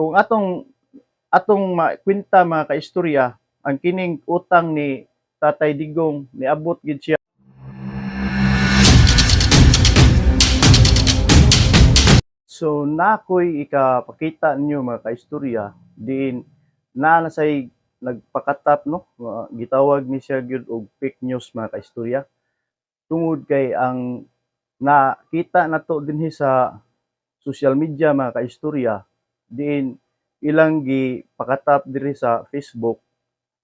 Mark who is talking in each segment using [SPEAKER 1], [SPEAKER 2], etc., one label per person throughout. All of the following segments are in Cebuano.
[SPEAKER 1] Kung atong makwenta, mga kaistorya, ang kining utang ni Tatay Digong niabot gid siya. So nakoy ikapakita ninyo, mga kaistorya, diin na say nagpakatap, no, gitawag ni siya gyud og fake news, mga kaistorya, tungod kay ang nakita nato dinhi sa social media, mga kaistorya, diin ilang gipakatap diri sa Facebook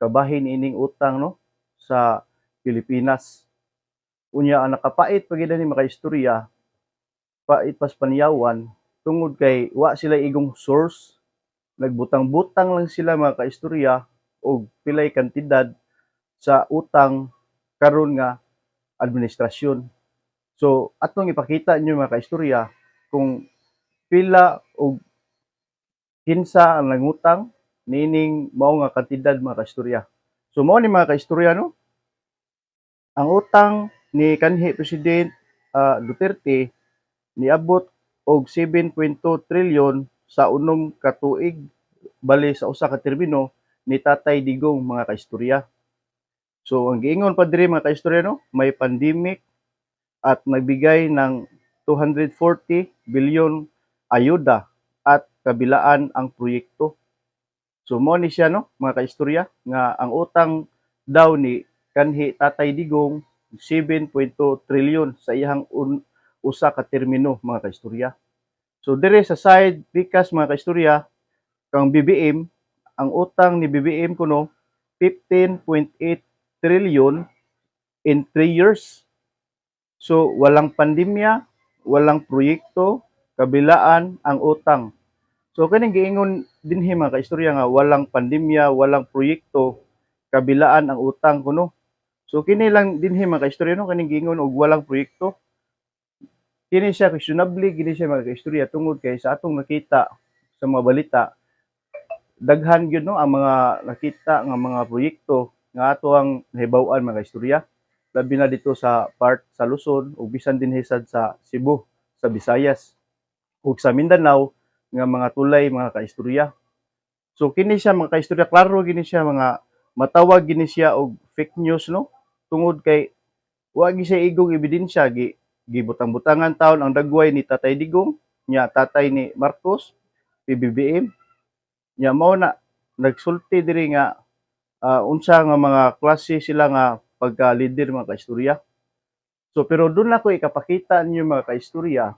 [SPEAKER 1] kabahin ining utang, no, sa Pilipinas. Unya ang nakapait pa gyud ani, mga kaistorya, pait pas paniyawan, tungod kay wa sila igong source, nagbutang-butang lang sila, mga kaistorya, og pilay kantidad sa utang karon nga administrasyon. So atong ipakita ninyo, mga kaistorya, kung pila og kinsa ang nangutang niining mao nga kantidad, mga kaistorya. So mao ni, mga kaistorya, no, ang utang ni kanhi President Duterte niabot og 7.2 trilyon sa 6 ka tuig, bali sa usa ka termino ni Tatay Digong, mga kaistorya. So ang giingon pa diri, mga kaistorya, no, may pandemic at nagbigay ng 240 bilyon ayuda at kabilaan ang proyekto. So mo ni siya, no, mga kaistorya, nga ang utang daw ni kanhi Tatay Digong 7.2 trilyon sa iyang usa ka termino, mga kaistorya. So dire sa side pikas, mga kaistorya, kang BBM, ang utang ni BBM kuno 15.8 trillion in 3 years. So walang pandemya, walang proyekto, kabilaan ang utang. So kaning giingon dinhi, mga kaistorya, nga walang pandemya, walang proyekto, kabilaan ang utang kuno. So kini lang dinhi, mga kaistorya, no, kaning giingon og walang proyekto. Kini siya questionable, kini siya, mga kaistorya, tungod kay sa atong nakita sa mga balita, daghan gyud, no, ang mga nakita nga mga proyekto nga ato ang nahibaw-an, mga kaistorya, labi na dito sa part sa Luzon ug bisan dinhi sad sa Cebu, sa Visayas ug sa Mindanao nga mga tulay, mga kaistorya. So kini siya, mga kaistorya, klaro gini siya, mga matawag gini siya og fake news, no, tungod kay wa gi siya igong ebidensya, gi gibutang-butangan taon ang dagway ni Tatay Digong nya tatay ni Marcos PBBM nya. Mao na nagsulti diri nga unsa nga mga klase sila nga pagka-leader, mga kaistorya. So pero doon ako ikapakita ninyo, mga kaistorya,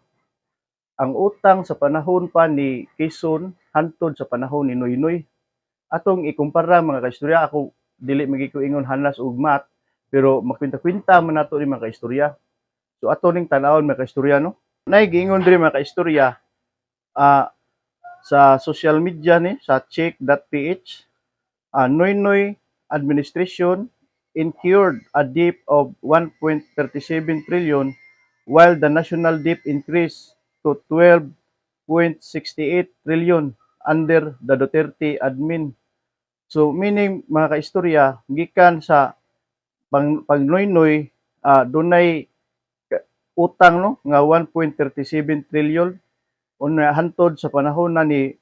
[SPEAKER 1] ang utang sa panahon pa ni Quezon hantod sa panahon ni Noynoy. Atong ikumpara, mga kaistorya. Ako dili magi ko ingon hanas og math, pero makwinta-kwinta man nato ni, mga kaistorya. So ato ning tan-awon, mga kaistorya, no. Nay giingon diri, mga kaistorya, sa social media ni sa check.ph, Noynoy administration incurred a debt of 1.37 trillion while the national debt increased to 12.68 trillion under the Duterte admin. So meaning, mga kaistorya, gikan sa pang pag Noynoy, dunay utang, no, nga 1.37 trillion una hantod sa panahon na ni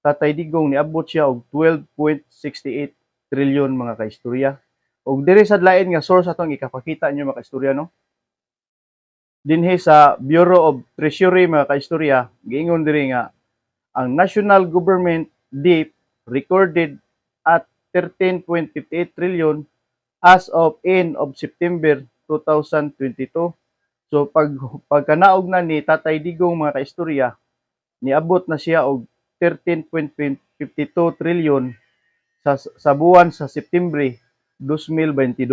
[SPEAKER 1] Tatay Digong niabot siya og 12.68 trillion, mga kaistorya. Og diri sa lain nga source atong ikapakita niyo, mga kaistorya, no. Dinhi sa Bureau of Treasury, mga kaistorya, giingon diri nga ang national government debt recorded at 13.58 trillion as of end of September 2022. So pagkanaog na ni Tatay Digong, mga kaistorya, niabot na siya og 13.52 trillion sa buwan sa September 2022.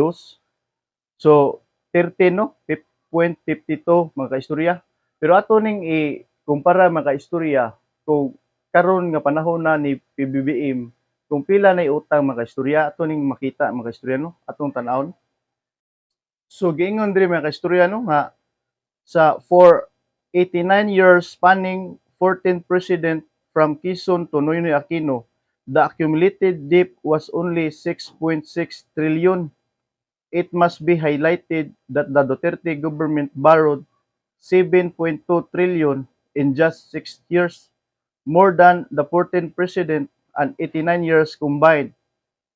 [SPEAKER 1] So 13, no, 0.52, mga kaistorya. Pero ato ning i-kumpara, mga kaistorya, kung karon nga panahon na ni PBBM, kung pila na utang, mga kaistorya, ato ning makita, mga kaistorya, no, atong tan-awon. So giingon diri, mga kaistorya, no, nga sa for 89 years spanning 14 president from Quezon to Noynoy Aquino, the accumulated debt was only 6.6 trillion. It must be highlighted that the Duterte government borrowed 7.2 trillion in just 6 years. More than the 14 president and 89 years combined,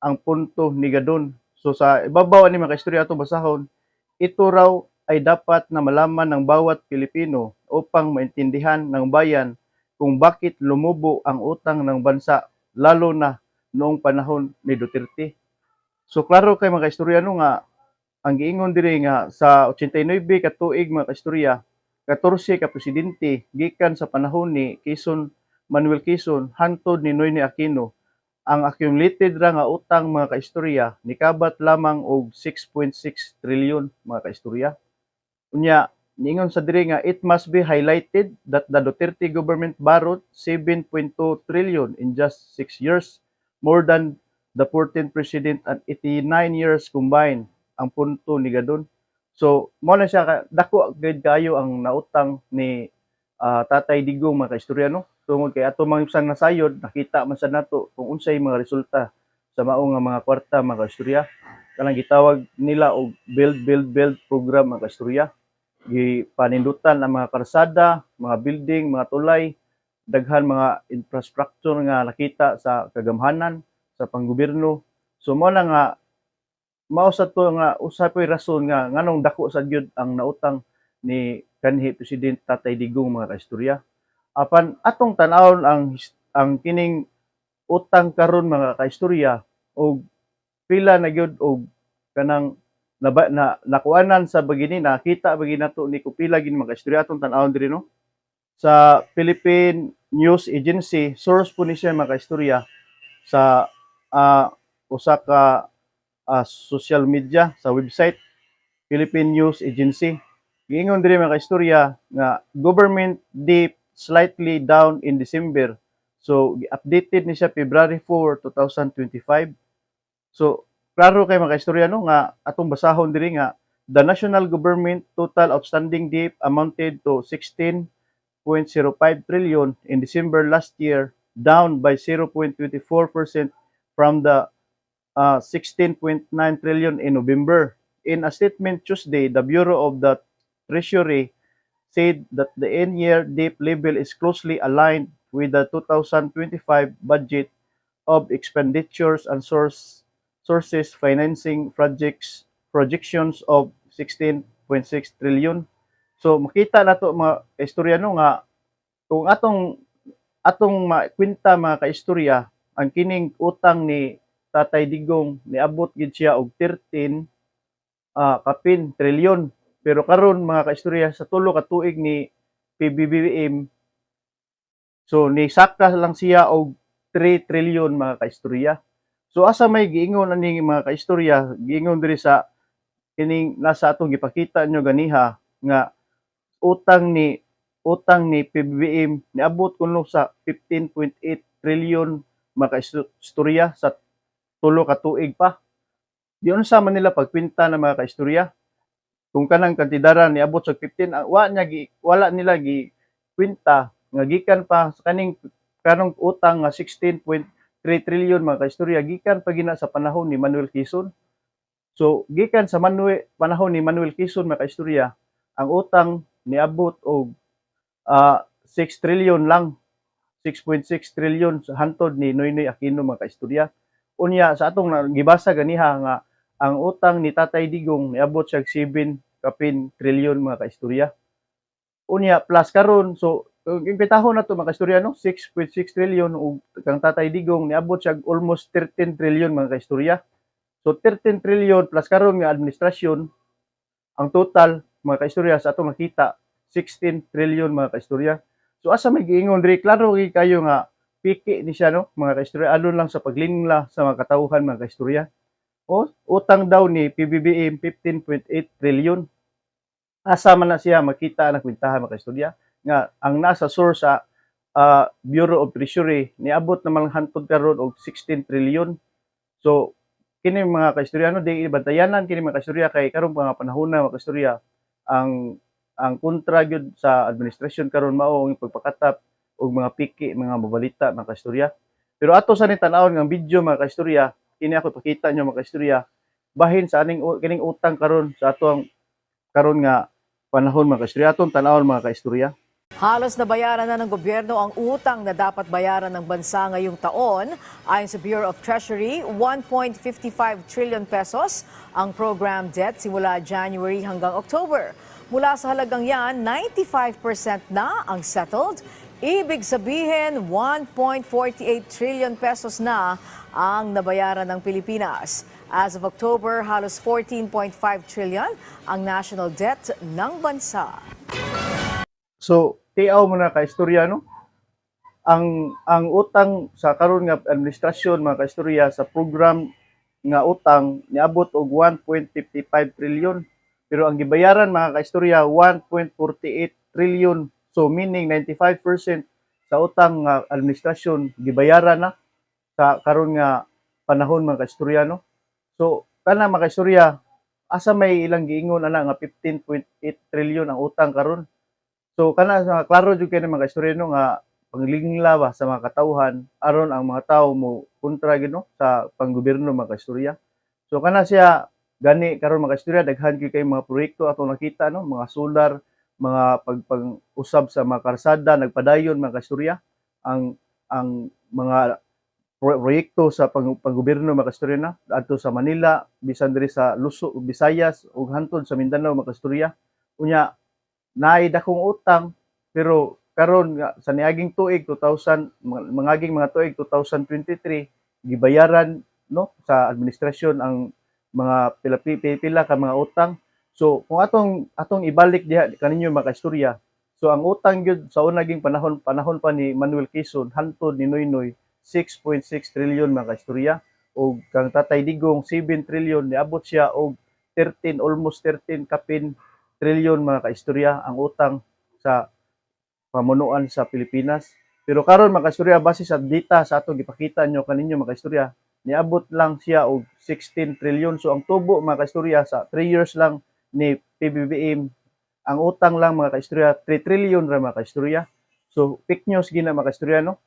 [SPEAKER 1] ang punto ni Gadon. So sa ibabaw ani, mga kaistorya, atong basahon, ito raw ay dapat na malaman ng bawat Pilipino upang maintindihan ng bayan kung bakit lumubo ang utang ng bansa, lalo na noong panahon ni Duterte. So klaro kay, mga kaistorya, no, nga ang giingon diri nga sa 89 ka tuig, mga kaistorya, 14 ka presidente gikan sa panahon ni Quezon, Manuel Quezon, hantod ni Noynoy Aquino, ang accumulated ra nga utang, mga kaistorya, nikabat lamang og 6.6 trillion, mga kaistorya. Unya niingon sa diri nga it must be highlighted that the Duterte government borrowed 7.2 trillion in just 6 years, more than the 14 president and 89 years combined, ang punto ni Gadon. So mo na siya dako gid kayo ang nautang ni Tatay Digong, mga kaistorya, no, tungod kay ato mga sang nasayod, nakita man sa nato kung unsay mga resulta sa mao nga mga kwarta, mga kaistorya, kanang gitawag nila og Build Build Build program, mga kaistorya. Gipanindutan ang mga karsada, mga building, mga tulay, daghan mga infrastructure nga nakita sa kagamhanan sa panggobyerno. So mo na nga mao sa to nga usa po'y rason nga nganong dako sa gyud ang nautang ni kanhi President Tatay Digong, mga kaistorya. Apan atong tan-awon ang kining utang karon, mga kaistorya, og pila na gyud og kanang na, na nakuanan sa bagini, nakita bagi nato ni kung pila gini, mga kaistorya. Atong tan-awon diri, no, sa Philippine News Agency. Source po ni siya, mga kaistorya, sa usa ka social media, sa website Philippine News Agency. Giingon diri, mga kaistorya, nga government debt slightly down in December. So updated ni siya February 4, 2025. So klaro kay, mga kaistorya, no, nga atong basahon diri nga the national government total outstanding debt amounted to 16.05 trillion in December last year, down by 0.24% from the 16.9 trillion in November. In a statement Tuesday, the Bureau of the Treasury said that the end-year debt level is closely aligned with the 2025 budget of expenditures and sources financing projects projections of 16.6 trillion. So makita na to, mga kaistorya, no, nga kung atong makwenta, mga kaistorya, ang kining utang ni Tatay Digong niabot gid siya og 13 kapin trilyon. Pero karon, mga kaistorya, sa tulo ka tuig ni PBBM, so ni saka lang siya og 3 trillion, mga kaistorya. So asa may giingon ani, mga kaistorya? Giingon diri sa kining nasa atong gipakita nyo ganiha nga utang ni PBBM niabot kuno sa 15.8 trillion, mga kaistorya, sa tulo ka tuig pa. Di unsa man nila pagkwenta ng mga kaistorya. Kung kanang kantidara niabot sa 15, wa niya gi, wala nila gi kwenta nga gikan pa sa kaning kanong utang nga 16.3 trillion, mga kaistorya, gikan pa gina sa panahon ni Manuel Quezon. So gikan sa Manuel panahon ni Manuel Quezon, mga kaistorya, ang utang niabot og 6 trillion lang, 6.6 trillion sa hantod ni Noynoy Aquino, mga kaistorya. Unya sa atong gibasa ganiha nga ang utang ni Tatay Digong niabot siya 7 kapin trillion, mga kaistorya. Unya plus karon, so kung impitahon na to, mga kaistorya, no, 6.6 trillion ug kang Tatay Digong niabot siya almost 13 trillion, mga kaistorya. So 13 trillion plus karon nga administrasyon, ang total, mga kaistorya, sa atong makita 16 trillion, mga kaistorya. So asa may giingon diri? Klaro gyud kayo nga piki ni siya, no, mga kaistorya, alon lang sa paglingla sa mga katawhan, mga kaistorya. O utang daw ni PBBM 15.8 trillion. Asa man na siya makita ang kwentahan, mga kaistorya, nga ang nasa source sa Bureau of Treasury niabot naman hantod karon og 16 trillion? So kini, mga kaistorya, no, di bantayanan kini, mga kaistorya, kay karon mga panahon na, mga kaistorya, ang kontra gyud sa administrasyon karon mao ang pagpakatap og mga piki mga mabalita, mga kaistorya. Pero ato sa ni tan-awon nga video, mga kaistorya, kini ako pakita nyo, mga kaistorya, bahin sa aning kining utang karon sa ato ang karon nga panahon, mga kaistorya. Atong tan-awon, mga kaistorya.
[SPEAKER 2] Halos nabayaran na ng gobyerno ang utang na dapat bayaran ng bansa ngayong taon. Ayon sa Bureau of Treasury, ₱1.55 trillion ang program debt simula January hanggang October. Mula sa halagang yan, 95% na ang settled. Ibig sabihin, ₱1.48 trillion na ang nabayaran ng Pilipinas. As of October, halos 14.5 trillion ang national debt ng bansa.
[SPEAKER 1] So, tiaw mo na kaistorya, no? Ang utang sa karon nga administrasyon, mga kaistorya, sa program nga utang niabot og 1.55 trillion. Pero ang gibayaran, mga kaistorya, 1.48 trillion. So meaning 95% sa utang nga administrasyon gibayaran na sa karon nga panahon, mga kaistorya, no? So kana, mga kaistorya, asa may ilang giingon ana nga 15.8 trillion ang utang karon? So kana sa klaro jud kay mga istorya, no, nga panglingla ba sa mga katawhan aron ang mga tao mo kontra gid, no, sa panggobyerno, mga kaistorya. So kana siya gani karon, mga kaistorya, daghan gyud kay mga proyekto atong nakita, no, mga solar, mga pagpang-usab sa mga karsada, nagpadayon, mga kaistorya, ang mga proyekto sa panggobyerno, mga kaistorya, na adto sa Manila, bisan diri sa Luzon, Visayas ug hantod sa Mindanao, mga kaistorya. Unya naay dakong utang, pero karon nga sa niaging tuig 2000 mangaging mga tuig 2023, gibayaran, no, sa administrasyon ang mga pila pila ka mga utang. So kung atong ibalik diha kaninyo, mga kaistorya, so ang utang gyud sa unaging panahon, panahon pa ni Manuel Quezon hantod ni Noynoy, 6.6 trillion, mga kaistorya, ug kang Tatay Digong 7 trillion, niabot siya og 13, almost 13 kapin trilyon, mga kaistorya, ang utang sa pamunuan sa Pilipinas. Pero karon, mga kaistorya, base sa data sa atong gipakita nyo kaninyo, mga kaistorya, niabot lang siya og 16 trillion. So ang tubo, mga kaistorya, sa 3 years lang ni PBBM, ang utang lang, mga kaistorya, 3 trillion ra, mga kaistorya. So fake news gina, mga kaistorya, no?